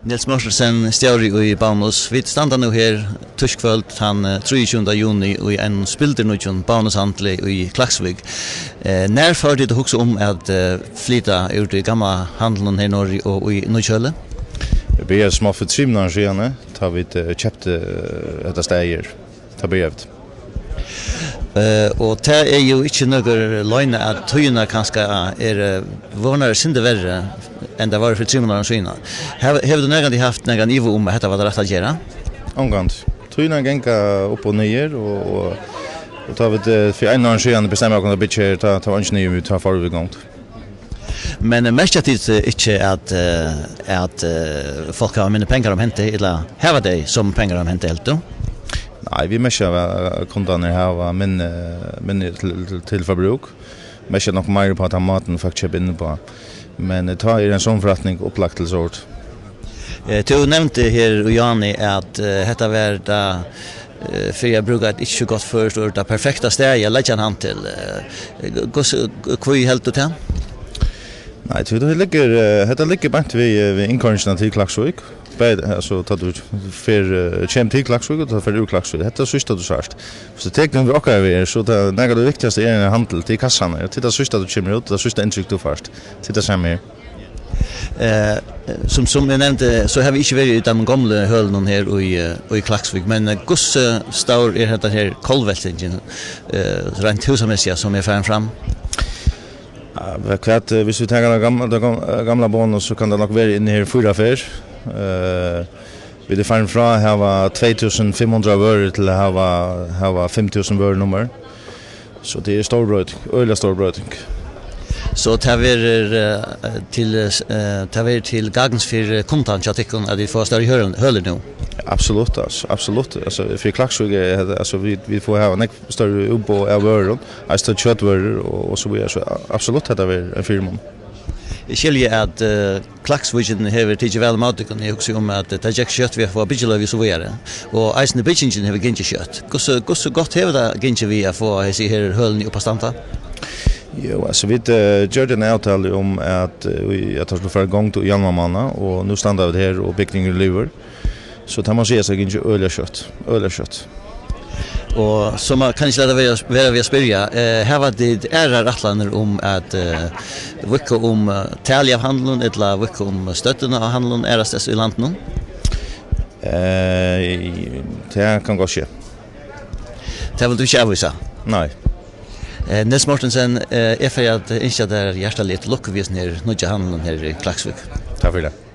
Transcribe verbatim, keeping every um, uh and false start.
Niels Mortensen, stjóri í Bónus. Vit standa nú her týskvøld tann, eh, trýogtjúgunda juni í einum spildurnýggjum Bónushandli í Klaksvík. Eh, nær fóru tit at hugsa um at, eh, flyta úr tí gamla handlinum her norðuri og í Nýhøli? Vit byrjaðu smátt fyri trimum árum síðani, tá vit, eh, keyptu, eh, hetta staðið her. Tá byrjaðu vit. Eh, og tað er jú ikki nøkur loyna at tíðirnar kanska eru, eh, vorðnar eitt sindur verri enn tað var fyri trimum árum síðan. Hevur, hevur tú nakrantíð havt nakran iva um at hetta var tað rætta at gera? Ongantíð. Tíðirnar ganga upp og niður, og, og, og tá vit, eh, fyri einum ári síðan bestemma okkum at byggja her, tá, tá var eingin ivi, tá fóru vit í gongd. Men, eh, merkja tit, eh, ikki at, eh, at, eh, fólk hava minni pengar um hendi, ella hava tey somu pengar um hendi, heldur tú? Nei, vit merkja væl, at kundarnir hava minni, minni til, til, til forbrúk. Merkja nokk meira upp á tann mátan, fólk keypa inn upp á. Men, eh, tá er ein sum forretning upplagt til sort. Eh, tú nevndi her, Jani, at, eh, hetta var tað, eh, fyri at brúka eitt ikki so gott føroyskt orð, tað perfekta staðið at leggja ein handil til. Eh, hvussu, hví heldur tú tað? Nei, tí tað liggur, eh, hetta liggur beint við, eh, við innkoyringina til Klaksvík. Bæði, altso, tá tú fer, eh, kemur til Klaksvík og tá tú fer úr Klaksvík. Hetta er síðsta tú sært. Viss tú tekur við okkara við, so tað, nakað av tí viktigasta er ein handil til kassan, og til tað síðsta tú kemur út, tað síðsta inntrykk tú fært. Til tað sama her. Eh, sum, sum eg nevndi, so hava vit ikki verið í teimum gomlu hølunum her í, eh, í Klaksvík, men, eh, hvussu stór er hetta her kollveltingin, eh, reint húsamessigt, sum er farin fram? Ja, hvat, eh, viss vit tekur tað gamla, tað gam-, eh, gamla Bónus, so kann tað nokk vera inni her fýra ferð. Eh, vit eru farin frá at hava tvey túsund fimm hundrað vørur til at hava, hava fimm túsund vørunummar. So tað er stór broyting, øgiliga stór broyting. So tað verður, eh, til, eh, tað verður til gagns fyri kundan hjá tykkum, at vit fáa størri hølur, hølur nú? Absolutt, altso, absolutt. Altso, fyri Klaksvík er hetta, altso, vit, vit fáa hava nógv størri útboð av vørum, eisini kjøtvørur og, og so víðari. So a-, absolutt, hetta verður ein fyrimunur. Eg skilji at, eh, Klaksvíkin hevur tikið væl ímóti tykkum. Eg hugsi um at, eh, tað gekk skjótt við at fáa byggiloyvi og so víðari. Og eisini byggingin hevur gingið skjótt. Hvussu, hvussu gott hevur tað gingið við at fáa hesi her hølini upp at standa? Jú, altso, vit, eh, gjørdu eina avtalu um at, eh, í, at tað skuldi fara í gongd í januar mánað, og nú standa vit her, og bygningurin livir. So tað má sigast, at tað gongur øgiliga skjótt, øgiliga skjótt. Og so man kann ikki lata vera, vera við at spyrja, eh, hava tit aðrar ætlanir um at, eh, víðka um, eh, talið av handlum, ella víðka um støddina av handlum aðrastaðni í landinum? Eh, tað kann gott ske. Tað vilt tú ikki avvísa? Nei. Eh, Niels Mortensen, eh, eg fari at ynskja tær hjartaliga til lukku við hesum her nýggja handlinum her í Klaksvík. Takk fyri tað.